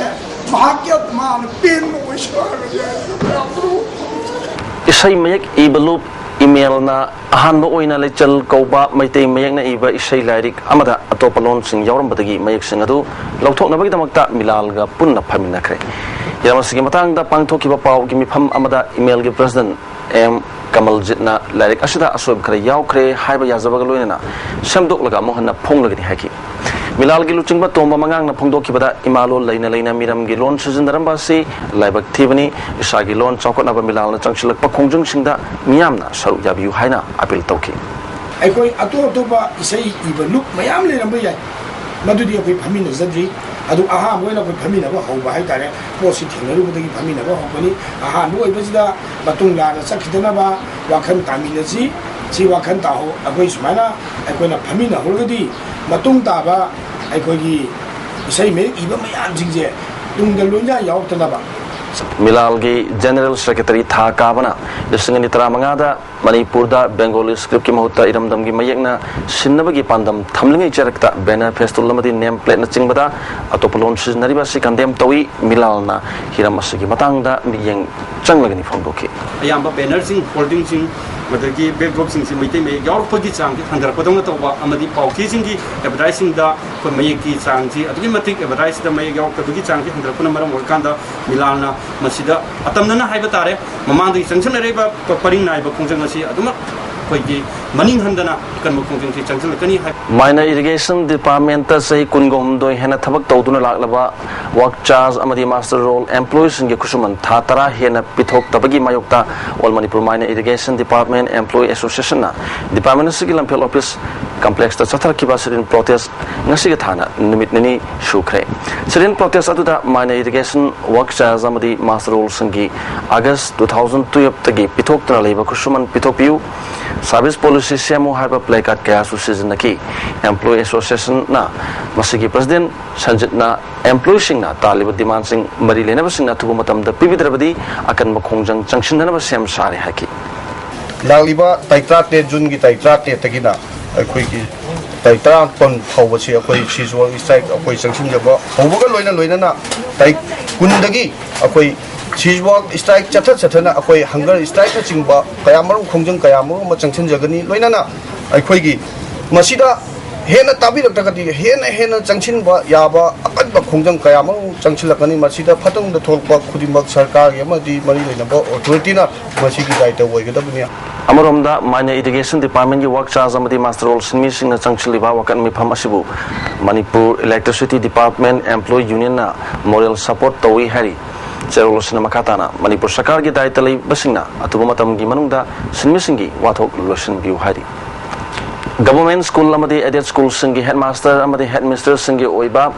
ꯃꯍꯥꯛꯀꯤ ꯑꯥꯇꯃꯥꯅ ꯄꯦꯟꯕ ꯑꯣꯏꯁꯅꯨ ꯍꯥꯏꯕꯁꯦ ꯃꯌꯥꯝ ꯄꯨꯝꯅꯃꯛ ꯏꯁꯩ ꯃꯌꯦꯛ ꯏꯕ ꯂꯨꯞ ꯏꯃꯦꯜꯅ ꯑꯍꯥꯟꯕ ꯑꯣꯏꯅ ꯂꯩꯆꯜ ꯀꯧꯕ ꯃꯩꯇꯩ ꯃꯌꯦꯛꯅ ꯏꯕ ꯏꯁꯩ ꯂꯥꯏꯔꯤꯛ ꯑꯃꯗ ꯑꯇꯣꯞꯄ ꯂꯣꯟꯁꯤꯡ ꯌꯥꯎꯔꯝꯕꯗꯒꯤ ꯃꯌꯦꯛꯁꯤꯡ ꯑꯗꯨ ꯂꯧꯊꯣꯛꯅꯕꯒꯤꯗꯃꯛꯇ ꯃꯤꯂꯥꯜꯒ ꯄꯨꯟꯅ ꯐꯝꯃꯤꯟꯅꯈ꯭ꯔꯦ꯫ ꯍꯤꯔꯝ ꯑꯁꯤꯒꯤ ꯃꯇꯥꯡꯗ ꯄꯥꯡꯊꯣꯛꯈꯤꯕ ꯄꯥꯎꯒꯤ ꯃꯤꯐꯝ ꯑꯃꯗ ꯏꯃꯦꯜꯒꯤ president ꯑꯦꯝ ꯀꯃꯜꯖꯤꯠꯅ ꯂꯥꯏꯔꯤꯛ ꯑꯁꯤꯗ ꯑꯁꯣꯏꯕ ꯈꯔ ꯌꯥꯎꯈ꯭ꯔꯦ ꯍꯥꯏꯕ ꯌꯥꯖꯕꯒ ꯂꯣꯏꯅꯅ ꯁꯦꯝꯗꯣꯛꯂꯒ ꯑꯃꯨꯛ ꯍꯟꯅ ꯐꯣꯡꯂꯒꯅꯤ ꯍꯥꯏꯈꯤ꯫ ꯃꯤꯂꯥꯜꯒꯤ ꯂꯨꯆꯤꯡꯕ ꯇꯣꯝꯕ ꯃꯉꯥꯡꯅ ꯐꯣꯡꯗꯣꯛꯈꯤꯕꯗ ꯏꯃꯥꯂꯣꯟ ꯂꯩꯅ ꯂꯩꯅ ꯃꯤꯔꯝꯒꯤ ꯂꯣꯟ ꯁꯤꯖꯤꯟꯅꯔꯝꯕ ꯑꯁꯤ ꯂꯥꯏꯕꯛ ꯊꯤꯕꯅꯤ꯫ ꯏꯁꯥꯒꯤ ꯂꯣꯟ ꯆꯥꯎꯈꯠꯅꯕ ꯃꯤꯂꯥꯜꯅ ꯆꯪꯁꯤꯜꯂꯛꯄ ꯈꯣꯡꯖꯪꯁꯤꯡꯗ ꯃꯤꯌꯥꯝꯅ ꯁꯔꯨꯛ ꯌꯥꯕꯤꯌꯨ ꯍꯥꯏꯅ appeal ꯇꯧꯈꯤ꯫ ꯑꯩꯈꯣꯏ ꯑꯇꯣꯞ ꯑꯇꯣꯞꯄ ꯏꯁꯩ ꯏꯕ ꯂꯨꯞ ꯃꯌꯥꯝ ꯂꯩꯔꯝꯕ ꯌꯥꯏ, ꯃꯗꯨꯗꯤ ꯑꯩꯈꯣꯏ ꯐꯝꯃꯤꯟꯅꯖꯗ꯭ꯔꯤ꯫ ꯑꯗꯨ ꯑꯍꯥꯟꯕ ꯑꯣꯏꯅ ꯑꯩꯈꯣꯏ ꯐꯝꯃꯤꯟꯅꯕ ꯍꯧꯕ ꯍꯥꯏꯇꯥꯔꯦ꯫ ꯄꯣꯠꯁꯤ ꯊꯦꯡꯅꯔꯨꯕꯗꯒꯤ ꯐꯝꯃꯤꯟꯅꯕ ꯍꯧꯕꯅꯤ꯫ ꯑꯍꯥꯟꯕ ꯑꯣꯏꯕꯁꯤꯗ ꯃꯇꯨꯡ ꯂꯥꯟꯅ ꯆꯠꯈꯤꯗꯅꯕ ꯋꯥꯈꯜ ꯇꯥꯃꯤꯟꯅꯁꯤ꯫ ꯁꯤ ꯋꯥꯈꯜ ꯇꯥꯍꯧ-, ꯑꯩꯈꯣꯏ ꯁꯨꯃꯥꯏꯅ ꯑꯩꯈꯣꯏꯅ ꯐꯝꯃꯤꯟꯅꯍꯧꯔꯒꯗꯤ ꯃꯇꯨꯡ ꯇꯥꯕ ꯑꯩꯈꯣꯏꯒꯤ ꯏꯁꯩ ꯃꯌꯦꯛ ꯏꯕ ꯃꯌꯥꯝꯁꯤꯡꯁꯦ ꯇꯨꯡꯗ ꯂꯣꯏꯅ ꯌꯥꯎꯔꯛꯇꯅꯕ꯫ ꯃꯤꯂꯥꯜꯒꯤ ꯖꯦꯅꯔꯦꯜ ꯁꯦꯀ꯭ꯔꯦꯇꯔꯤ ꯊꯥ ꯀꯥꯕꯅ ꯂꯤꯁꯤꯡ ꯑꯅꯤ ꯇꯔꯥꯃꯉꯥꯗ ꯃꯅꯤꯄꯨꯔꯗ ꯕꯦꯡꯒꯣꯂꯤ ꯁ꯭ꯀ꯭ꯔꯤꯞꯀꯤ ꯃꯍꯨꯠꯇ ꯏꯔꯝꯗꯝꯒꯤ ꯃꯌꯦꯛꯅ ꯁꯤꯟꯅꯕꯒꯤ ꯄꯥꯟꯗꯝ ꯊꯝꯂꯤꯉꯩ ꯆꯦꯔꯛꯇ ꯕꯦꯅꯔ, ꯐꯦꯁꯇꯨꯜ ꯑꯃꯗꯤ ꯅꯦꯝ ꯄ꯭ꯂꯦꯠꯅꯆꯤꯡꯕꯗ ꯑꯇꯣꯞꯄ ꯂꯣꯟ ꯁꯤꯖꯤꯟꯅꯔꯤꯕ ꯑꯁꯤ ꯀꯟꯗꯦꯝ ꯇꯧꯏ꯫ ꯃꯤꯂꯥꯜꯅ ꯍꯤꯔꯝ ꯑꯁꯤꯒꯤ ꯃꯇꯥꯡꯗ ꯃꯤꯠꯌꯦꯡ ꯆꯪꯂꯒꯅꯤ ꯐꯣꯡꯗꯣꯛꯈꯤ꯫ ꯑꯌꯥꯝꯕ ꯕꯦꯅꯔꯁꯤꯡ, ꯍꯣꯔꯗꯤꯡꯁꯤꯡ, ꯑꯗꯒꯤ ꯕꯦꯛꯗ꯭ꯔꯣꯞꯁꯤꯡꯁꯤ ꯃꯩꯇꯩ ꯃꯌꯦꯛ ꯌꯥꯎꯔꯛꯄꯒꯤ ꯆꯥꯡꯁꯤ ꯍꯟꯊꯔꯛꯄꯗꯧꯅ ꯇꯧꯕ ꯑꯃꯗꯤ ꯄꯥꯎꯆꯦꯁꯤꯡꯒꯤ ꯑꯦꯗꯚꯔꯇꯥꯏꯁꯁꯤꯡꯗ ꯑꯩꯈꯣꯏ ꯃꯌꯦꯛꯀꯤ ꯆꯥꯡꯁꯤ ꯑꯗꯨꯛꯀꯤ ꯃꯇꯤꯛ ꯑꯦꯗꯚꯔꯇꯥꯏꯁꯇ ꯃꯌꯦꯛ ꯌꯥꯎꯔꯛꯇꯕꯒꯤ ꯆꯥꯡꯁꯤ ꯍꯟꯊꯔꯛꯄꯅ ꯃꯔꯝ ꯑꯣꯏꯔꯀꯥꯟꯗ ꯃꯤꯂꯥꯜꯅ ꯃꯁꯤꯗ ꯑꯇꯝꯅꯅ ꯍꯥꯏꯕ ꯇꯥꯔꯦ, ꯃꯃꯥꯡꯗꯒꯤ ꯆꯪꯁꯤꯟꯅꯔꯛꯏꯕ ꯄ-, ꯄꯔꯤꯡ ꯅꯥꯏꯕ ꯈꯣꯡꯖꯪ ꯑꯁꯤ ꯑꯗꯨꯃꯛ ꯑꯩꯈꯣꯏꯒꯤ ꯃꯅꯤꯡ ꯍꯟꯗꯅ ꯑꯀꯟꯕ ꯈꯣꯡꯖꯪꯁꯤ ꯆꯪꯁꯤꯜꯂꯛꯀꯅꯤ ꯍꯥꯏ꯫ Minor Irrigation Departmentꯇ ꯆꯍꯤ ꯀꯨꯟꯒ ꯍꯨꯝꯗꯣꯏ ꯍꯦꯟꯅ ꯊꯕꯛ ꯇꯧꯗꯨꯅ ꯂꯥꯛꯂꯕ ꯋꯥꯛ ꯆꯥꯔꯖ ꯑꯃꯗꯤ ꯃꯥꯁꯇꯔ ꯔꯣꯜ ꯑꯦꯝꯄ꯭ꯂꯣꯌꯤꯁꯤꯡꯒꯤ ꯈꯨꯠꯁꯨꯃꯟ ꯊꯥ ꯇꯔꯥ ꯍꯦꯟꯅ ꯄꯤꯊꯣꯛꯇꯕꯒꯤ ꯃꯥꯌꯣꯛꯇ All Manipur Minor Irrigation Department Employee Associationꯅ department ꯑꯁꯤꯒꯤ ꯂꯝꯐꯦꯜ ꯑꯣꯐꯤꯁ ꯀꯝꯄ꯭ꯂꯦꯛꯁꯇ ꯆꯠꯊꯔꯛꯈꯤꯕ sit-in protest ꯉꯁꯤꯒ ꯊꯥꯅ ꯅꯨꯃꯤꯠ ꯅꯤꯅꯤ ꯁꯨꯈ꯭ꯔꯦ꯫ Sit-in protest ꯑꯗꯨꯗ Minor Irrigation ꯋꯥꯛ ꯆꯥꯔꯖ ꯑꯃꯗꯤ ꯃꯥꯁꯇꯔ ꯔꯣꯜꯁꯤꯡꯒꯤ ꯑꯥꯒꯁ two thousand twelveꯇꯒꯤ ꯄꯤꯊꯣꯛꯇꯅ ꯂꯩꯕ ꯈꯨꯠꯁꯨꯃꯟ ꯄꯤꯊꯣꯛꯄꯤꯌꯨ, ꯁꯥꯔꯚꯤꯁ ꯄꯣꯂꯤꯁꯤ ꯁꯦꯝꯃꯨ ꯍꯥꯏꯕ ꯄ꯭ꯂꯦ ꯀꯥꯔꯗ ꯀꯌꯥꯁꯨ ꯁꯤꯖꯤꯟꯅꯈꯤ꯫ Employee Associationꯅ ꯃꯁꯤꯒꯤ president ꯁꯟꯖꯤꯠꯅ employeeꯁꯤꯡꯅ ꯇꯥꯜꯂꯤꯕ demandꯁꯤꯡ ꯃꯔꯤ ꯂꯩꯅꯕꯁꯤꯡꯅ ꯑꯊꯨꯕ ꯃꯇꯝꯗ ꯄꯤꯕꯤꯗ꯭ꯔꯕꯗꯤ ꯑꯀꯟꯕ ꯈꯣꯡꯖꯪ ꯆꯪꯁꯤꯟꯅꯅꯕ ꯁꯦꯝ ꯁꯥꯔꯦ ꯍꯥꯏꯈꯤ꯫ ꯂꯥꯛꯂꯤꯕ ꯇꯥꯔꯤꯛ ꯇꯔꯥꯇꯔꯦꯠ, ꯖꯨꯟꯒꯤ ꯇꯥꯔꯤꯛ ꯇꯔꯥꯇꯔꯦꯠꯇꯒꯤꯅ ꯑꯩꯈꯣꯏꯒꯤ ꯇꯥꯔꯤꯛ ꯇꯔꯥꯃꯥꯄꯟ ꯐꯥꯎꯕꯁꯤ ꯑꯩꯈꯣꯏ siege work strike ꯑꯩꯈꯣꯏ ꯆꯪꯁꯤꯟꯖꯕ ꯍꯧꯕꯒ ꯂꯣꯏꯅ ꯂꯣꯏꯅꯅ ꯇꯥꯔꯤꯛ ꯀꯨꯟꯗꯒꯤ ꯑꯩꯈꯣꯏ siege work strike ꯆꯠꯊ ꯆꯠꯊꯅ ꯑꯩꯈꯣꯏ hunger strikeꯅꯆꯤꯡꯕ ꯀꯌꯥ ꯃꯔꯨꯝ, ꯈꯣꯡꯖꯪ ꯀꯌꯥ ꯃꯔꯨꯝ ꯑꯃ ꯆꯪꯁꯤꯟꯖꯒꯅꯤ꯫ ꯂꯣꯏꯅꯅ ꯑꯩꯈꯣꯏꯒꯤ ꯃꯁꯤꯗ ꯍꯦꯟꯅ ꯇꯥꯕꯤꯔꯛꯇ꯭ꯔꯒꯗꯤ ꯍꯦꯟꯅ ꯍꯦꯟꯅ ꯆꯪꯁꯤꯟꯕ ꯌꯥꯕ ꯑꯀꯟꯕ ꯈꯣꯡꯖꯪ ꯀꯌꯥ ꯃꯔꯨꯝ ꯆꯪꯁꯤꯜꯂꯛꯀꯅꯤ꯫ ꯃꯁꯤꯗ ꯐꯠꯇ ꯍꯥꯎꯗ ꯊꯣꯛꯂꯛꯄ ꯈꯨꯗꯤꯡꯃꯛ ꯁꯔꯀꯥꯔꯒꯤ ꯑꯃꯗꯤ ꯃꯔꯤ ꯂꯩꯅꯕ authorityꯅ ꯃꯁꯤꯒꯤ ꯗꯥꯏꯇ ꯑꯣꯏꯒꯗꯕꯅꯤ꯫ ꯑꯃꯔꯣꯝꯗ Minor Irrigation Departmentꯀꯤ ꯋꯥꯛ ꯆꯥꯔꯖ ꯑꯃꯗꯤ ꯃꯥꯁꯇꯔ ꯔꯣꯜ ꯁꯤꯟꯃꯤꯁꯤꯡꯅ ꯆꯪꯁꯤꯜꯂꯤꯕ ꯋꯥꯀꯠ ꯃꯤꯐꯝ ꯑꯁꯤꯕꯨ Manipur Electricity Department Employee Unionꯅ moral support ꯇꯧꯏ ꯍꯥꯏꯔꯤ꯫ ꯆꯦꯔꯣꯜ ꯑꯁꯤꯅ ꯃꯈꯥ ꯇꯥꯅ ꯃꯅꯤꯄꯨꯔ ꯁꯔꯀꯥꯔꯒꯤ ꯗꯥꯏꯇ ꯂꯩꯕꯁꯤꯡꯅ ꯑꯊꯨꯕ ꯃꯇꯝꯒꯤ ꯃꯅꯨꯡꯗ ꯁꯤꯟꯃꯤꯁꯤꯡꯒꯤ ꯋꯥꯊꯣꯛ ꯂꯣꯏꯁꯤꯟꯕꯤꯌꯨ ꯍꯥꯏꯔꯤ꯫ Government school ꯑꯃꯗꯤ aided schoolꯁꯤꯡꯒꯤ headmaster ꯑꯃꯗꯤ headmistressꯁꯤꯡꯒꯤ ꯑꯣꯏꯕ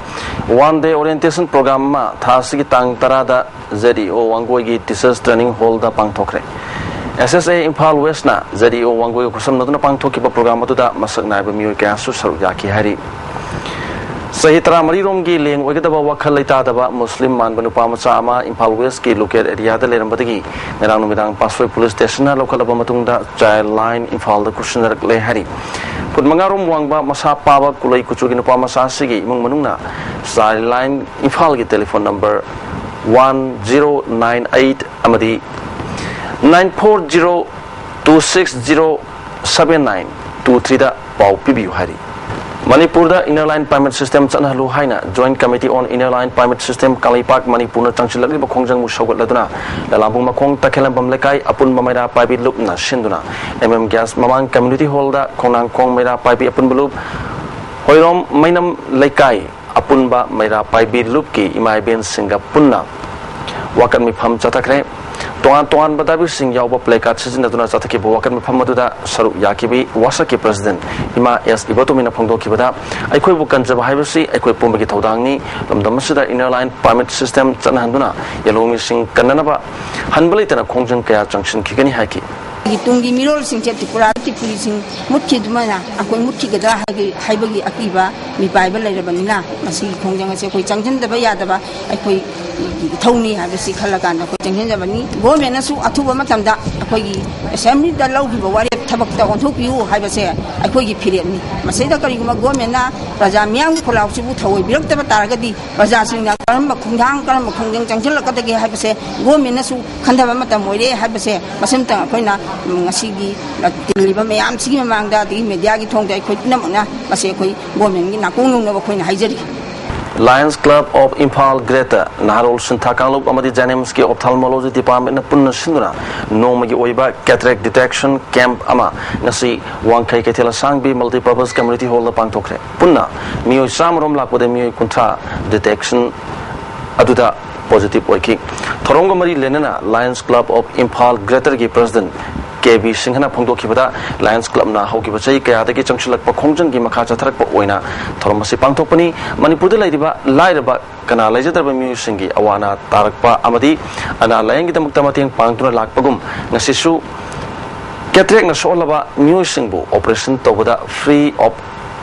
one day orientation program ꯑꯃ ꯊꯥ ꯑꯁꯤꯒꯤ ꯇꯥꯡ ꯇꯔꯥꯗ ZEO ꯋꯥꯡꯒꯣꯏꯒꯤ Teachers Training Hallꯗ ꯄꯥꯡꯊꯣꯛꯈ꯭ꯔꯦ꯫ SSA Imphal Westꯅ ZEO ꯋꯥꯡꯒꯣꯏꯒ ꯈꯨꯠꯁꯝꯅꯗꯨꯅ ꯄꯥꯡꯊꯣꯛꯈꯤꯕ program ꯑꯗꯨꯗ ꯃꯁꯛ ꯅꯥꯏꯕ ꯃꯤꯑꯣꯏ ꯀꯌꯥꯁꯨ ꯁꯔꯨꯛ ꯌꯥꯈꯤ ꯍꯥꯏꯔꯤ꯫ ꯆꯍꯤ ꯇꯔꯥꯃꯔꯤ ꯔꯣꯝꯒꯤ ꯂꯦꯡ ꯑꯣꯏꯒꯗꯕ ꯋꯥꯈꯜ ꯂꯩꯇꯥꯗꯕ ꯃꯨꯁꯂꯤꯝ ꯃꯥꯟꯕ ꯅꯨꯄꯥ ꯃꯆꯥ ꯑꯃ ꯏꯝꯐꯥꯜ ꯋꯦꯁꯀꯤ ꯂꯣꯀꯦꯜ ꯑꯦꯔꯤꯌꯥꯗ ꯂꯩꯔꯝꯕꯗꯒꯤ ꯉꯔꯥꯡ ꯅꯨꯃꯤꯗꯥꯡ ꯄꯥꯠꯁꯣꯏ ꯄꯨꯂꯤꯁ ꯁ꯭ꯇꯦꯁꯟꯅ ꯂꯧꯈꯠꯂꯕ ꯃꯇꯨꯡꯗ ꯆꯥꯏꯜ ꯂꯥꯏꯟ ꯏꯝꯐꯥꯜꯗ ꯈꯨꯠꯁꯤꯟꯅꯔꯛꯂꯦ ꯍꯥꯏꯔꯤ꯫ ꯐꯨꯠ ꯃꯉꯥ ꯔꯣꯝ ꯋꯥꯡꯕ, ꯃꯁꯥ ꯄꯥꯕ, ꯀꯨꯂꯩ ꯀꯨꯆꯨꯒꯤ ꯅꯨꯄꯥ ꯃꯆꯥ ꯑꯁꯤꯒꯤ ꯏꯃꯨꯡ ꯃꯅꯨꯡꯅ ꯆꯥꯏꯜ ꯂꯥꯏꯟ ꯏꯝꯐꯥꯜꯒꯤ telephone number one zero nine eight ꯑꯃꯗꯤ nine four zero two six zero seven nine two ꯊ꯭ꯔꯤꯗ ꯄꯥꯎ ꯄꯤꯕꯤꯌꯨ ꯍꯥꯏꯔꯤ꯫ ꯃꯅꯤꯄꯨꯔꯗ ꯏꯅꯔ ꯂꯥꯏꯟ ꯄꯥꯔꯃꯤꯠ ꯁꯤꯁꯇꯦꯝ ꯆꯠꯅꯍꯜꯂꯨ ꯍꯥꯏꯅ Joint Committee on Inner Line Permit System Kangleipak ꯃꯅꯤꯄꯨꯔꯅ ꯆꯪꯁꯤꯜꯂꯛꯂꯤꯕ ꯈꯣꯡꯖꯪꯕꯨ ꯁꯧꯒꯠꯂꯗꯨꯅ ꯂꯂꯥꯝꯕꯨꯡ ꯃꯈꯣꯡ ꯇꯈꯦꯜꯂꯝꯕꯝ ꯂꯩꯀꯥꯏ ꯑꯄꯨꯟꯕ ꯃꯩꯔꯥ ꯄꯥꯏꯕꯤ ꯂꯨꯞꯅ ꯁꯤꯟꯗꯨꯅ ꯑꯦꯝ ꯑꯦꯝ ꯒ꯭ꯌꯥꯁ ꯃꯃꯥꯡ ꯀꯝꯃ꯭ꯌꯨꯅꯤꯇꯤ ꯍꯣꯜꯗ ꯈꯣꯡꯅꯥꯡꯈꯣꯡ ꯃꯩꯔꯥ ꯄꯥꯏꯕꯤ ꯑꯄꯨꯟꯕ ꯂꯨꯞ, ꯍꯣꯏꯔꯣꯝ ꯃꯩꯅꯝ ꯂꯩꯀꯥꯏ ꯑꯄꯨꯟꯕ ꯃꯩꯔꯥ ꯄꯥꯏꯕꯤ ꯂꯨꯞꯀꯤ ꯏꯃꯥ ꯏꯕꯦꯟꯁꯤꯡꯒ ꯄꯨꯟꯅ ꯋꯥꯀꯠ ꯃꯤꯐꯝ ꯆꯠꯊꯈ꯭ꯔꯦ꯫ ꯇꯣꯉꯥꯟ ꯇꯣꯉꯥꯟꯕ ꯗꯥꯕꯤꯁꯤꯡ ꯌꯥꯎꯕ ꯄ꯭ꯂꯦ ꯀꯥꯔꯗ ꯁꯤꯖꯤꯟꯅꯗꯨꯅ ꯆꯠꯊꯈꯤꯕ ꯋꯥꯀꯠ ꯃꯤꯐꯝ ꯑꯗꯨꯗ ꯁꯔꯨꯛ ꯌꯥꯈꯤꯕꯤ ꯋꯥꯁꯛꯀꯤ ꯄ꯭ꯔꯁꯤꯗꯦꯟꯠ ꯏꯃꯥ ꯑꯦꯁ ꯏꯕꯣꯇꯣꯝꯕꯤꯅ ꯐꯣꯡꯗꯣꯛꯈꯤꯕꯗ, ꯑꯩꯈꯣꯏꯕꯨ ꯀꯟꯖꯕ ꯍꯥꯏꯕꯁꯤ ꯑꯩꯈꯣꯏ ꯄꯨꯝꯕꯒꯤ ꯊꯧꯗꯥꯡꯅꯤ꯫ ꯂꯝꯗꯝ ꯑꯁꯤꯗ ꯏꯅꯔ ꯂꯥꯏꯟ ꯄꯥꯔꯃꯤꯠ ꯁꯤꯁꯇꯦꯝ ꯆꯠꯅꯍꯟꯗꯨꯅ ꯌꯦꯜꯍꯧꯃꯤꯁꯤꯡ ꯀꯟꯅꯅꯕ ꯍꯟꯕ ꯂꯩꯇꯅ ꯈꯣꯡꯖꯪ ꯀꯌꯥ ꯆꯪꯁꯤꯟꯈꯤꯒꯅꯤ ꯍꯥꯏꯈꯤ꯫ ꯑꯩꯒꯤ ꯇꯨꯡꯒꯤ ꯃꯤꯔꯣꯜꯁꯤꯡꯁꯦ ꯇ꯭ꯔꯤꯄꯨꯔꯥ ꯇ꯭ꯔꯤꯄꯨꯔꯤꯁꯤꯡ ꯃꯨꯠꯈꯤꯗꯨꯃꯥꯏꯅ ꯑꯩꯈꯣꯏ ꯃꯨꯠꯈꯤꯒꯗ꯭ꯔꯥ ꯍꯥꯏꯕꯒꯤ, ꯍꯥꯏꯕꯒꯤ ꯑꯀꯤꯕ ꯃꯤꯄꯥꯏꯕ ꯂꯩꯔꯕꯅꯤꯅ, ꯃꯁꯤꯒꯤ ꯈꯣꯡꯖꯪ ꯑꯁꯦ ꯑꯩꯈꯣꯏ ꯆꯪꯁꯤꯟꯗꯕ ꯌꯥꯗꯕ ꯑꯩꯈꯣꯏ ꯏꯊꯧꯅꯤ ꯍꯥꯏꯕꯁꯤ ꯈꯜꯂꯀꯥꯟꯗ ꯑꯩꯈꯣꯏ ꯆꯪꯁꯤꯟꯖꯕꯅꯤ꯫ ꯒꯣꯔꯃꯦꯟꯅꯁꯨ ꯑꯊꯨꯕ ꯃꯇꯝꯗ ꯑꯩꯈꯣꯏꯒꯤ ꯑꯦꯁꯦꯝꯕ꯭ꯂꯤꯗ ꯂꯧꯈꯤꯕ ꯋꯥꯔꯦꯞ ꯊꯕꯛꯇ ꯑꯣꯟꯊꯣꯛꯄꯤꯌꯨ ꯍꯥꯏꯕꯁꯦ ꯑꯩꯈꯣꯏꯒꯤ ꯐꯤꯔꯦꯞꯅꯤ꯫ ꯃꯁꯤꯗ ꯀꯔꯤꯒꯨꯝꯕ ꯒꯣꯔꯃꯦꯟꯅ ꯄ꯭ꯔꯖꯥ ꯃꯤꯌꯥꯝꯒꯤ ꯈꯣꯜꯂꯥꯎꯁꯤꯕꯨ ꯊꯑꯣꯏꯕꯤꯔꯛꯇꯕ ꯇꯥꯔꯒꯗꯤ, ꯄ꯭ꯔꯖꯥꯁꯤꯡꯅ ꯀꯔꯝꯕ ꯈꯣꯡꯊꯥꯡ, ꯀꯔꯝꯕ ꯈꯣꯡꯖꯪ ꯆꯪꯁꯤꯜꯂꯛꯀꯗꯒꯦ ꯍꯥꯏꯕꯁꯦ ꯒꯣꯔꯃꯦꯟꯅꯁꯨ ꯈꯟꯊꯕ ꯃꯇꯝ ꯑꯣꯏꯔꯦ ꯍꯥꯏꯕꯁꯦ ꯃꯁꯤꯝꯇꯪ ꯑꯩꯈꯣꯏꯅ, ꯎꯝ, ꯉꯁꯤꯒꯤ ꯇꯤꯜꯂꯤꯕ ꯃꯌꯥꯝꯁꯤꯒꯤ ꯃꯃꯥꯡꯗ, ꯑꯗꯒꯤ ꯃꯦꯗꯤꯌꯥꯒꯤ ꯊꯣꯡꯗ ꯑꯩꯈꯣꯏ ꯄꯨꯝꯅꯃꯛꯅ ꯃꯁꯤ ꯑꯩꯈꯣꯏ ꯒꯣꯔꯃꯦꯟꯒꯤ ꯅꯥꯀꯣꯡ ꯌꯧꯅꯕ ꯑꯩꯈꯣꯏꯅ ꯍꯥꯏꯖꯔꯤ꯫ Lions Club of Imphal Greater, ꯅꯍꯥꯔꯣꯜ ꯁꯤꯟꯊꯥ ꯀꯥꯡꯂꯨꯞ ꯑꯃꯗꯤ ꯖꯦꯅꯤꯝꯁꯀꯤ ꯑꯣꯞꯊꯥꯜꯃꯣꯂꯣꯖꯤ ꯗꯤꯄꯥꯔꯠꯃꯦꯟꯅ ꯄꯨꯟꯅ ꯁꯤꯟꯗꯨꯅ ꯅꯣꯡꯃꯒꯤ ꯑꯣꯏꯕ ꯀꯦꯇꯔꯦꯛ ꯗꯤꯇꯦꯛꯁꯟ ꯀꯦꯝꯞ ꯑꯃ ꯉꯁꯤ ꯋꯥꯡꯈꯩ ꯀꯩꯊꯦꯜ ꯑꯁꯥꯡꯕꯤ ꯃꯜꯇꯤꯄꯔꯄꯁ ꯀꯝꯃ꯭ꯌꯨꯅꯤꯇꯤ ꯍꯣꯜꯗ ꯄꯥꯡꯊꯣꯛꯈ꯭ꯔꯦ꯫ ꯄꯨꯟꯅ ꯃꯤꯑꯣꯏ ꯆꯥꯝꯃ ꯔꯣꯝ ꯂꯥꯛꯄꯗ ꯃꯤꯑꯣꯏ ꯀꯨꯟꯊ꯭ꯔꯥ ꯗꯤꯇꯦꯛꯁꯟ ꯑꯗꯨꯗ ꯄꯣꯖꯤꯇꯤꯚ ꯑꯣꯏꯈꯤ꯫ ꯊꯧꯔꯝꯒ ꯃꯔꯤ ꯂꯩꯅꯅ Lions Club of Imphal Greaterꯒꯤ ꯄ꯭ꯔꯁꯤꯗꯦꯟꯠ ꯀꯦ ꯕꯤ ꯁꯤꯡꯍꯅ ꯐꯣꯡꯗꯣꯛꯈꯤꯕꯗ, ꯂꯥꯌꯟꯁ ꯀ꯭ꯂꯕꯅ ꯍꯧꯈꯤꯕ ꯆꯍꯤ ꯀꯌꯥꯗꯒꯤ ꯆꯪꯁꯤꯜꯂꯛꯄ ꯈꯣꯡꯖꯪꯒꯤ ꯃꯈꯥ ꯆꯠꯊꯔꯛꯄ ꯑꯣꯏꯅ ꯊꯧꯔꯝ ꯑꯁꯤ ꯄꯥꯡꯊꯣꯛꯄꯅꯤ꯫ ꯃꯅꯤꯄꯨꯔꯗ ꯂꯩꯔꯤꯕ ꯂꯥꯏꯔꯕ, ꯀꯅꯥ ꯂꯩꯖꯗ꯭ꯔꯕ ꯃꯤꯑꯣꯏꯁꯤꯡꯒꯤ ꯑꯋꯥ ꯑꯅꯥ ꯇꯥꯔꯛꯄ ꯑꯃꯗꯤ ꯑꯅꯥ ꯂꯥꯌꯦꯡꯒꯤꯗꯃꯛꯇ ꯃꯇꯦꯡ ꯄꯥꯡꯗꯨꯅ ꯂꯥꯛꯄꯒꯨꯝ, ꯉꯁꯤꯁꯨ ꯀꯦꯇꯔꯦꯛꯅ ꯁꯣꯛꯍꯜꯂꯕ ꯃꯤꯑꯣꯏꯁꯤꯡꯕꯨ operation ꯇꯧꯕꯗ free of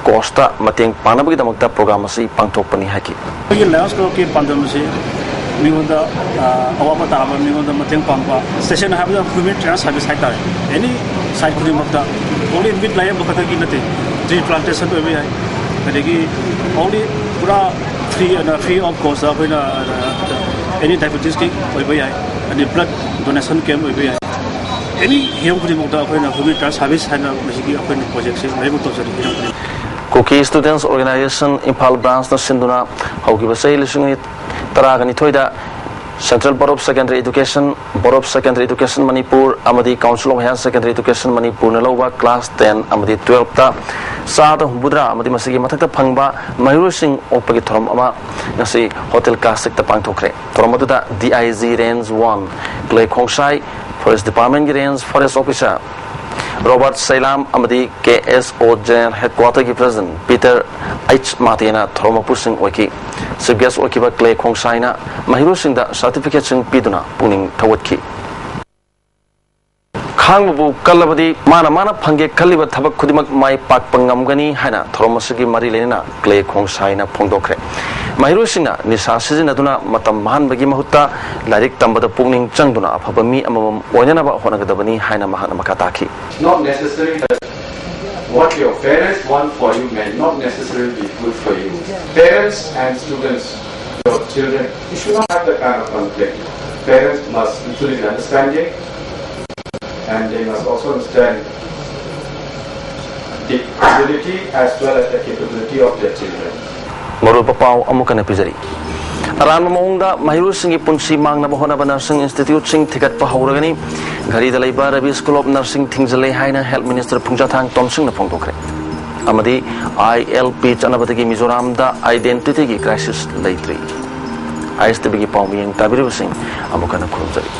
ꯀꯣꯁꯇ ꯃꯇꯦꯡ ꯄꯥꯡꯅꯕꯒꯤꯗꯃꯛꯇ ꯄ꯭ꯔꯣꯒ꯭ꯔꯥꯝ ꯑꯁꯤ ꯄꯥꯡꯊꯣꯛꯄꯅꯤ ꯍꯥꯏꯈꯤ꯫ ꯑꯩꯈꯣꯏꯒꯤ ꯂꯥꯌꯟꯁ ꯀ꯭ꯂꯕꯀꯤ ꯄꯥꯟꯗꯝ ꯑꯁꯤ ꯃꯤꯉꯣꯟꯗ, ꯑ, ꯑꯋꯥꯕ ꯇꯥꯔꯕ ꯃꯤꯉꯣꯟꯗ ꯃꯇꯦꯡ ꯄꯥꯡꯕ, ꯁꯦꯁꯟ ꯍꯥꯏꯕꯗ humanitarian service ꯍꯥꯏꯇꯥꯔꯦ꯫ ꯑꯦꯅꯤ ꯁꯥꯏꯠ ꯈꯨꯗꯤꯡꯃꯛꯇ, only ꯃꯤꯠ ꯂꯥꯌꯦꯡꯕ ꯈꯛꯇꯒꯤ ꯅꯠꯇꯦ, tree plantation ꯑꯣꯏꯕ ꯌꯥꯏ, ꯑꯗꯒꯤ only ꯄꯨꯔꯥ free, free of cost ꯑꯩꯈꯣꯏꯅ, ꯑ, any diabeticsꯀꯤ ꯑꯣꯏꯕ ꯌꯥꯏ, ꯑꯗꯩ blood donation camp ꯑꯣꯏꯕ ꯌꯥꯏ, ꯑꯦꯅꯤ ꯍꯤꯔꯝ ꯈꯨꯗꯤꯡꯃꯛꯇ ꯑꯩꯈꯣꯏꯅ humanitarian service ꯍꯥꯏꯅ ꯃꯁꯤꯒꯤ ꯑꯩꯈꯣꯏꯅ ꯄ꯭ꯔꯣꯖꯦꯛꯁꯦ ꯂꯣꯏꯅꯃꯛ ꯇꯧꯖꯔꯤ ꯍꯤꯔꯝ ꯈꯨꯗꯤꯡꯃꯛ꯫ ꯀꯨꯀꯤ ꯁ꯭ꯇꯨꯗꯦꯟꯠꯁ ꯑꯣꯔꯒꯅꯥꯏꯖꯦꯁꯟ ꯏꯝꯐꯥꯜ ꯕ꯭ꯔꯥꯟꯁꯅ ꯁꯤꯟꯗꯨꯅ ꯍꯧꯈꯤꯕ ꯆꯍꯤ ꯂꯤꯁꯤꯡ ꯑꯅꯤ ꯇꯔꯥꯒ ꯅꯤꯊꯣꯏꯗ Central Board of Secondary Education, Board of Secondary Education Manipur ꯑꯃꯗꯤ Council of Higher Secondary Education ꯃꯅꯤꯄꯨꯔꯅ ꯂꯧꯕ class ten ꯑꯃꯗꯤ twelfth ꯆꯥꯗ ꯍꯨꯝꯐꯨꯇꯔꯥ ꯑꯃꯗꯤ ꯃꯁꯤꯒꯤ ꯃꯊꯛꯇ ꯐꯪꯕ ꯃꯍꯩꯔꯣꯏꯁꯤꯡ ꯑꯣꯛꯄꯒꯤ ꯊꯧꯔꯝ ꯑꯃ ꯉꯁꯤ ꯍꯣꯇꯦꯜ ꯀ꯭ꯂꯥꯁꯤꯛꯇ ꯄꯥꯡꯊꯣꯛꯈ꯭ꯔꯦ꯫ ꯊꯧꯔꯝ ꯑꯗꯨꯗ D I G Range one ꯀ꯭ꯂꯦ ꯈꯣꯡꯁꯥꯏ, Forest Departmentꯀꯤ Range Forest Officer Robert Sailam ꯑꯃꯗꯤ K S O General Headquarterꯒꯤ President Peter H ꯃꯥꯇꯦꯅ ꯊꯧꯔꯝ ꯃꯄꯨꯁꯤꯡ ꯑꯣꯏꯈꯤ꯫ Chief Guest ꯑꯣꯏꯈꯤꯕ ꯀ꯭ꯂꯦ ꯈꯣꯡꯁꯥꯏꯅ ꯃꯍꯩꯔꯣꯏꯁꯤꯡꯗ certificateꯁꯤꯡ ꯄꯤꯗꯨꯅ ꯄꯨꯛꯅꯤꯡ ꯊꯧꯒꯠꯈꯤ꯫ ꯈꯥꯡꯕꯕꯨ ꯀꯜꯂꯕꯗꯤ ꯃꯥꯅ ꯃꯥꯅ ꯐꯪꯒꯦ ꯈꯜꯂꯤꯕ ꯊꯕꯛ ꯈꯨꯗꯤꯡꯃꯛ ꯃꯥꯏ ꯄꯥꯛꯄ ꯉꯝꯒꯅꯤ ꯍꯥꯏꯅ ꯊꯧꯔꯝ ꯑꯁꯤꯒꯤ ꯃꯔꯤ ꯂꯩꯅꯅ ꯀ꯭ꯂꯦ ꯈꯣꯡꯁꯥꯏꯅ ꯐꯣꯡꯗꯣꯛꯈ꯭ꯔꯦ꯫ ꯃꯍꯩꯔꯣꯏꯁꯤꯡꯅ ꯅꯤꯁꯥ ꯁꯤꯖꯤꯟꯅꯗꯨꯅ ꯃꯇꯝ ꯃꯥꯡꯍꯟꯕꯒꯤ ꯃꯍꯨꯠꯇ ꯂꯥꯏꯔꯤꯛ ꯇꯝꯕꯗ ꯄꯨꯛꯅꯤꯡ ꯆꯪꯗꯨꯅ ꯑꯐꯕ ꯃꯤ ꯑꯃꯃꯝ ꯑꯣꯏꯅꯅꯕ ꯍꯣꯠꯅꯒꯗꯕꯅꯤ ꯍꯥꯏꯅ ꯃꯍꯥꯛꯅ ꯃꯈꯥ ꯇꯥꯈꯤ꯫ It's not necessary that what your parents want for you may not necessarily be good for you. Parents and students, your children, you should not have that kind of conflict. Parents must equally be understanding, and they must also understand the ability as well as the capability of their children. ꯃꯔꯨꯑꯣꯏꯕ ꯄꯥꯎ ꯑꯃꯨꯛ ꯍꯟꯅ ꯄꯤꯖꯔꯤ꯫ ꯑꯔꯥꯟꯕ ꯃꯑꯣꯡꯗ ꯃꯍꯩꯔꯣꯏꯁꯤꯡꯒꯤ ꯄꯨꯟꯁꯤ ꯃꯥꯡꯅꯕ ꯍꯣꯠꯅꯕ nursing instituteꯁꯤꯡ ꯊꯤꯒꯠꯄ ꯍꯧꯔꯒꯅꯤ꯫ ꯘꯔꯤꯗ ꯂꯩꯕ Ravi School of Nursing ꯊꯤꯡꯖꯤꯜꯂꯦ ꯍꯥꯏꯅ Health Minister ꯐꯨꯡꯖꯥꯊꯥꯡ ꯇꯣꯝꯁꯤꯡꯅ ꯐꯣꯡꯗꯣꯛꯈ꯭ꯔꯦ꯫ ꯑꯃꯗꯤ I L P ꯆꯠꯅꯕꯗꯒꯤ ꯃꯤꯖꯣꯔꯥꯝꯗ identityꯒꯤ crisis ꯂꯩꯇ꯭ꯔꯤ꯫ ISTVꯒꯤ ꯄꯥꯎ ꯃꯤꯠꯌꯦꯡ ꯇꯥꯕꯤꯔꯤꯕꯁꯤꯡ ꯑꯃꯨꯛ ꯍꯟꯅ ꯈꯨꯔꯨꯝꯖꯔꯤ꯫